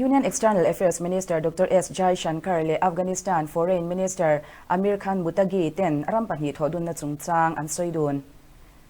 Union External Affairs Minister Doctor S Jaishankar leh Afghanistan Foreign Minister Amir Khan Muttaqi ten ram pahnih thawhdunna chungchang an sawi dun.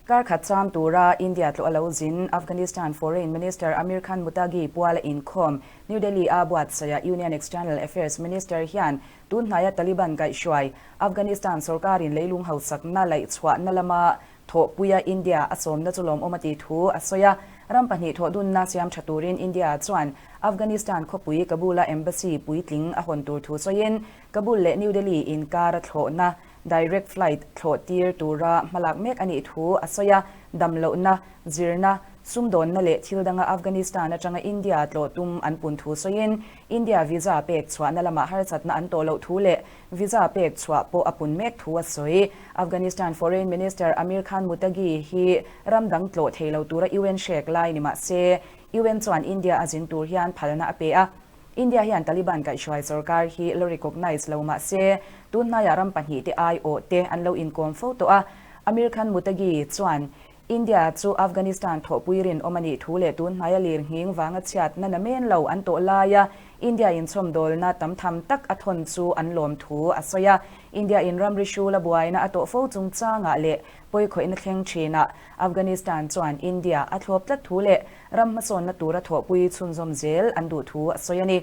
Kar khat cham tura India tlawh a lo zin Afghanistan Foreign Minister Amir Khan Muttaqi puala inkhawm New Delhi-a buatsaihah Union External Affairs Minister hian tun hnaia Taliban kaihhruai Afghanistan sorkarin leilung hausakna laihchhuahna lama Thawhpuia India a sawmna chu lawmawm a tih thu a sawi a, ram pahnih thawhdunna siam tha turin India chuan Afghanistan khawpui Kabul-a embassy puitling a hawn tur thu sawiin Kabul leh New Delhi inkar a thlawhna direct flight thlawh tir tura hmalak mek a nih thu a sawi a, damlohna, zirna, sumdawnna leh thil danga Afghanistan atanga India tlawh tum an pun thu sawiin India visa pek chhuahna lamah harsatna an tawh loh thu leh Visa pek chhuah pawh a pun mek thu a sawi. Afghanistan Foreign Minister Amir Khan Muttaqi hi ram dang tlawh thei lo tura UN hrek lai ni mah se, UN chuan India a zin tur hian phalna a pe a. India hian Taliban kaihhruai sorkar hi lo recognise lo mah se, tun hnaiah ram pahnih te aiawh te an lo inkawm fo tawh a. Amir Khan Muttaqi chuan India chu Afghanistan thawhpui rinawm a nih thu leh tun hnaia lir nghing vanga chhiatna na men lo an tawh laia India inchhawmdawlna tam tham tak a thawn chu an lawm thu a sawi a. India in ramri hrula buaina a tawh fo chungchangah leh pawikhawihna thleng thinah Afghanistan chuan India a thlawp tlat thu leh ram hmasawnna tura thawhpui chhunzawm zel an duh thu a sawi a ni.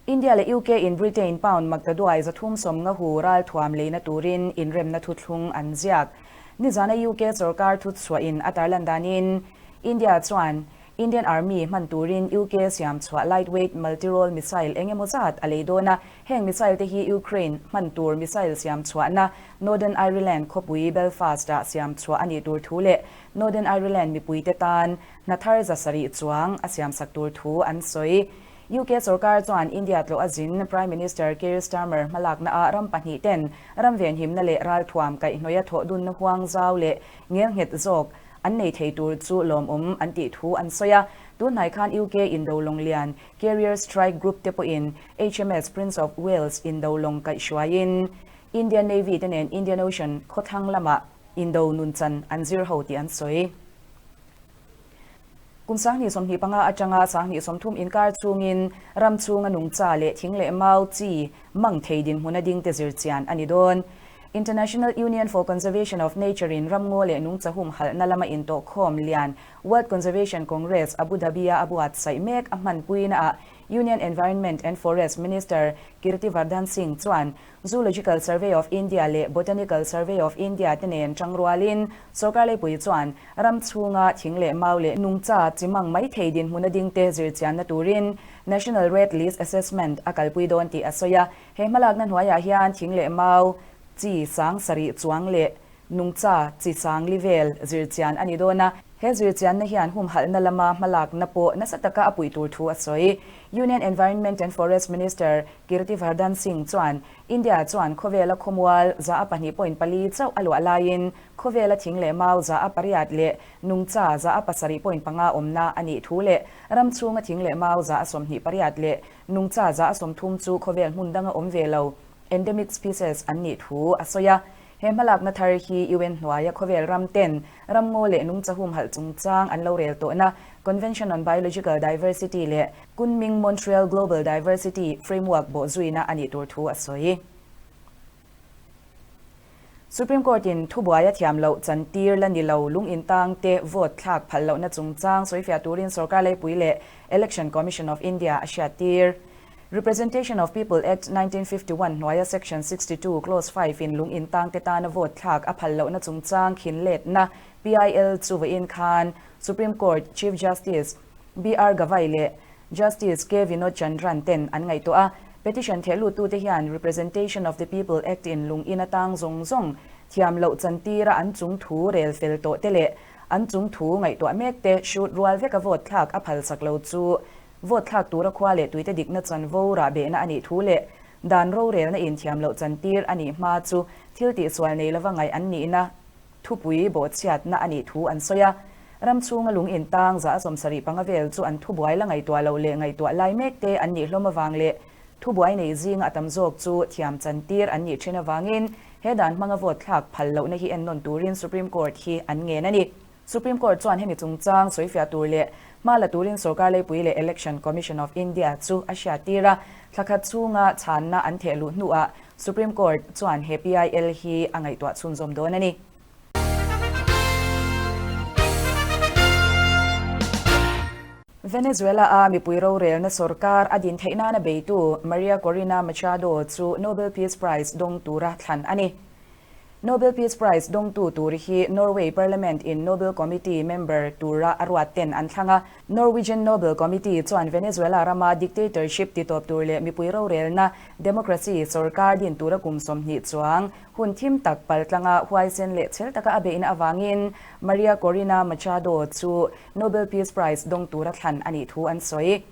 India leh UK in Britain pound maktaduai 350 hu ralthuam leina turin inremna thuthlung an ziak. Nizana UK sorkar thuchhuahin a tarlan danin India chuan Indian Army hman turin UK siamchhuah lightweight multi-role missile eng emaw zat a lei dawn a, heng missile te hi Ukraine hman tur missile siamchhuahna Northern Ireland khawpui Belfast-ah siamchhuah a nih tur thu leh Northern Ireland mipuite tan Hna thar 700 chuang a siamsak tur thu an sawi. UK sorkar chuan India tlawh a zin Prime Minister Keir Starmer hmalakna ah ram pahnih ten ram venhimna leh ralthuam kaihhnawih a thawh dunna huang zau leh ngelnghet zawk an nei thei tur chu lawmawm an tih thu an sawi a. Tunhnai khan UK indo lawng lian Carrier Strike Group te pawhin HMS Prince of Wales indo lawng kaihhruaiin Indian Navy te nen Indian Ocean khawthlang lamah indo nunchan an zir ho tih an sawi. Kum 2025 atanga 2030 inkar chungin ram chhunga nungcha leh thing leh mau chi mang thei dinhmun a dingte zir chian a ni dawn. International Union for Conservation of Nature in ramngaw leh nungcha humhalhna lama intawhkhawm lian World Conservation Congress Abu Dhabi-a a buatsaih mek a hmanpuinaah Union Environment and Forest Minister Kirti Vardhan Singh chuan Zoological Survey of India leh Botanical Survey of India te nen tangrualin sorkar leipui chuan ram chhunga thing leh mau leh nungcha chi mang mai thei dinhmun a dingte zirchianna turin National Red List Assessment a kalpui dawn tih a sawi a. He hmalakna hnuaiah hian thing leh mau chi 7000 chuang leh Nungcha chi sang li vel zirchian a ni dawn a, he zirchianna hian humhalhna lama hmalakna pawh nasa taka a puih tur thu a sawi. Union Environment and Forest Minister Kirti Vardhan Singh chuan India chuan khawvela khawmual 2.4 chauh a luah laiin khawvela thing leh mau 8% leh nungcha 7.5 awmna a nih thu leh ram chhunga thing leh mau 28% leh nungcha 30% chu khawvel hmun danga awm ve lo endemic species an nih thu a sawi a. He hmalakna thar hi UN hnuaia khawvel ram ten ramngaw leh nungcha humhalh chungchang an lo rel tawhna Convention on Biological Diversity leh Kunming Montreal Global Diversity Framework bawhzuina a nih tur thu a sawi. Supreme Court in thubuai a thiam loh chantir la ni lo lung intang te vote thlak phal lohna chungchang sawifiah turin sorkar leipui leh Election Commission of India a hriattir. Representation of People Act 1951 hnuaia Section 62 Clause 5 in lung intang te tana vote thlak a phal lohna chungchang khin letna PIL chu vawiin khan Supreme Court Chief Justice BR Gavai leh Justice K Vinod Chandran ten an ngaihtuah a. Petition thehluttute hian Representation of the People Act in lung in atang zawng zawng thiam loh chantira an chung thu rel fel tawh te leh an chung thu ngaihtuah mek te hrut rual veka vote thlak a phalsak lo chu Vote thlak tura khua leh tuite dikna chanvo rah behna a nih thu leh dan rorelna inthiam loh chantir a nih hma chu thil tihsual nei lova ngaih an nihna thupui bawhchhiatna a nih thu an sawi a. Ram chhunga lung intang 75 vel chu an thubuai la ngaihtuah loh leh ngaihtuah lai mek te an nih hlawm avang leh thubuai nei zinga a tam zawk chu thiam chantir an nih thin avangin he dan hmanga vote thlak phal lohna hi ennawn turin Supreme Court hi an ngen a ni. Supreme Court chuan hemi chungchang sawifiah tur leh hma la turin sorkar leipui leh Election Commission of India chu a hriattir a, thla khat chhunga chhanna an theh luh hnuah Supreme Court chuan he PIL hi a ngaihtuah chhunzawm dawn a ni. Venezuela-a mipui rorelna sorkar a din theih nana beitu Maria Corina Machado chu Nobel Peace Prize dawng tura thlan a ni. Nobel Peace Prize dawngtu tur hi Norway Parliament in Nobel Committee member tura a ruat ten an thlang a. Norwegian Nobel Committee chuan Venezuela rama dictatorship titawp tur leh mipui rorelna democracy sorkar din tura kum 20 chuang hun thim tak paltlanga huaisen leh chhel taka a beihna avangin Maria Corina Machado chu Nobel Peace Prize dawng tura thlan a nih thu an sawi.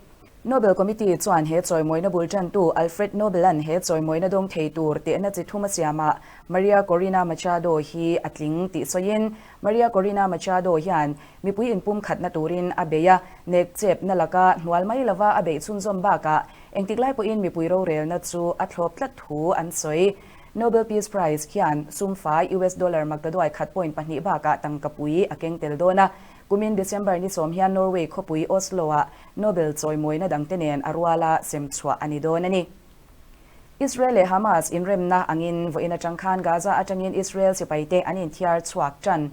Nobel Committee chuan he chawimawina bul tantu Alfred Nobel-a'n he chawimawina dawng thei tur tehna chi thum a siamah Maria Corina Machado hi a tling tih sawiin, Maria Corina Machado hian mipui inpum khatna turin a bei a, nek chepna laka hnual mai lova a beih chhunzawm bakah engtik lai pawhin mipui rorelna chu a thlawp tlat thu an sawi. Nobel Peace Prize hian sumfai US dollar maktaduai khat point pahnih bakah tangkapui a keng tel dawn a. Kumin December ni sawm hian Norway khawpui Oslo-ah Nobel chawimawina dangte nen a ruala sem chhuah a ni dawn a ni. Israel leh Hamas inremna angin vawiin atang khan Gaza atangin Israel sipaite an inthiar chhuak tan.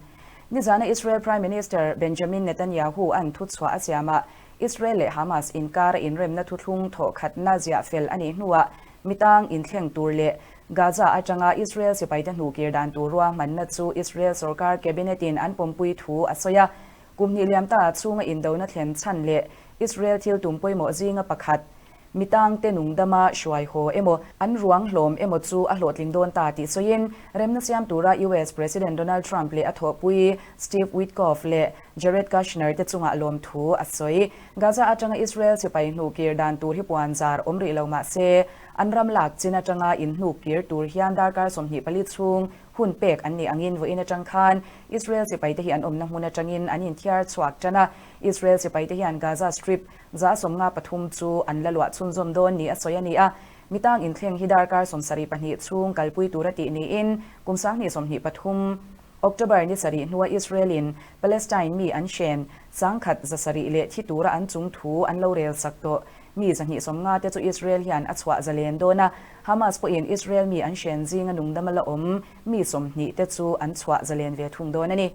Nizana Israel Prime Minister Benjamin Netanyahu an thuchhuah a siamah Israel leh Hamas inkara inremna thuthlung thawhkhatna ziah fel a nih hnuah mitang inthleng tur leh Gaza atanga Israel sipaite hnuhkir dan tur ruahmanna chu Israel sorkar cabinet-in an pawmpui thu a sawi a. Kum hnih liam ta chhunga indona thlen chhan leh Israel thil tum pawimawh zinga pakhat, mitangte nungdama hruai haw emaw, an ruang hlawm emaw chu a hlawhtling dawn ta tih sawiin remna siam tura US President Donald Trump leh a thawhpui Steve Witkoff leh Jared Kushner te chungah lawmthu a sawi. Gaza atanga Israel sipai hnuhkir dan tur hi puan zar awm rih lo mah se, An ram lak chin atanga inhnuk kir tur hian darkar 24 chhung hun pek an nih angin vawiin atang khan Israel sipaite hi an awmna hmun atangin an inthiar chhuak tan a. Israel sipaite hian Gaza Strip 53 chu an la luah chhunzawm dawn ni a sawi a ni a. Mitang inthleng hi darkar 72 chhung kalpui tura tih niin kum 2023 October ni sarih hnua Israel-in Palestine mi an hren 1,100 leh thi tura an chung thu an lo rel sak tawh. Mi 250 te chu Israel hian a chhuah zalen dawn a, Hamas pawhin Israel mi an hren zinga nungdama la awm mi 20 te chu an chhuah zalen ve thung dawn a ni.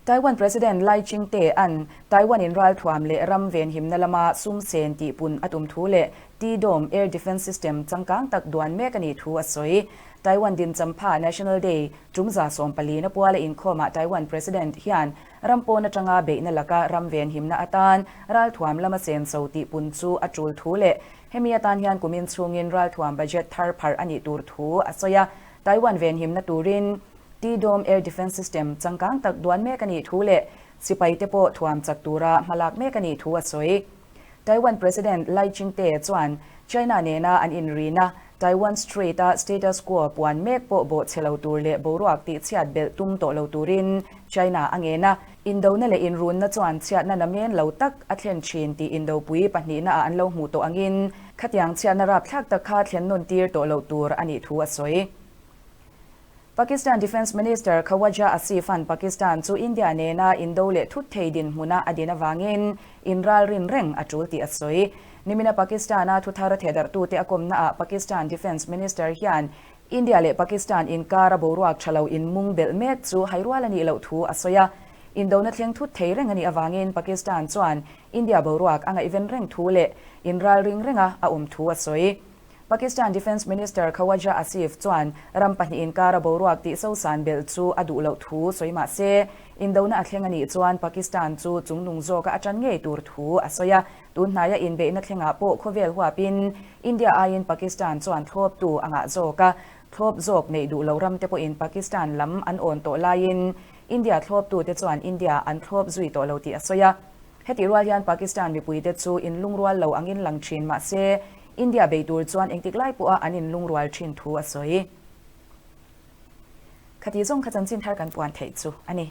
Taiwan President Lai Ching-te-a'n Taiwan-in ralthuam leh ram venhimna lama sum sen tihpun a tum thu leh T-Dome air defence system changkang tak duan mek a nih thu a sawi. Taiwan dinchampha National Day tum 14 na puala inkhawmah Taiwan President hian ram pawn atanga beihna laka ram venhimna atan ralthuam lama senso tihpun chu a tul thu leh hemi atan hian kumin chhungin ralthuam budget thar pharh a nih tur thu a sawi a. Taiwan venhimna turin T-Dome air defence system changkang tak duan mek a nih thu leh sipaite pawh thuam chak tura hmalak mek a nih thu a sawi. Taiwan President Lai Ching-te chuan China nena an inrina Taiwan Strait-a status quo puan mek pawh bawh chhe lo tur leh boruak tih chhiat belh tum tawh lo turin China a ngen a. Indona leh inrunna chuan chhiatna namen lo tak a thlen thin tih indopui pahnihna ah an lo hmuh tawh angin khatiang chhiatna rapthlak tak kha thlen nawn tir tawh loh tur a nih thu a sawi. Pakistan Defence Minister Khawaja Asif-a'n Pakistan chu India nena indo leh thut thei dinhmuna a din avangin inralrin reng a tul tih a sawi. Nimina Pakistan-a thuthar thehdarhtute a kawmnaah Pakistan Defence Minister hian India leh Pakistan inkara boruak tha lo inmung belh mek chu hairual a nih loh thu a sawi a. Indona thleng thut thei reng a nih avangin Pakistan chuan India boruak a ngaihven reng thu leh inralring renga a awm thu a sawi. Pakistan Defence Minister Khawaja Asif chuan ram pahnih inkara boruak tih sosan belh chu a duh loh thu sawi mah se, indona a thleng a nih chuan Pakistan chu chungnung zawka a tan ngei tur thu a sawi a. Tun hnaia inbeihna thlengah pawh khawvel huapin India aiin Pakistan chuan thlawptu a ngah zawk a, thlawp zawk neih duh lo ramte pawhin Pakistan lam an awn tawh laiin India thlawptute chuan India an thlawp zui tawh lo tih a sawi a. Hetih rual hian Pakistan mipuite chu inlungrual lo angin lang thin mah se, India bei tur chuan engtik lai pawha an inlungrual thin thu a sawi. Khati zawng kha chanchin thar kan puan theih chu a ni.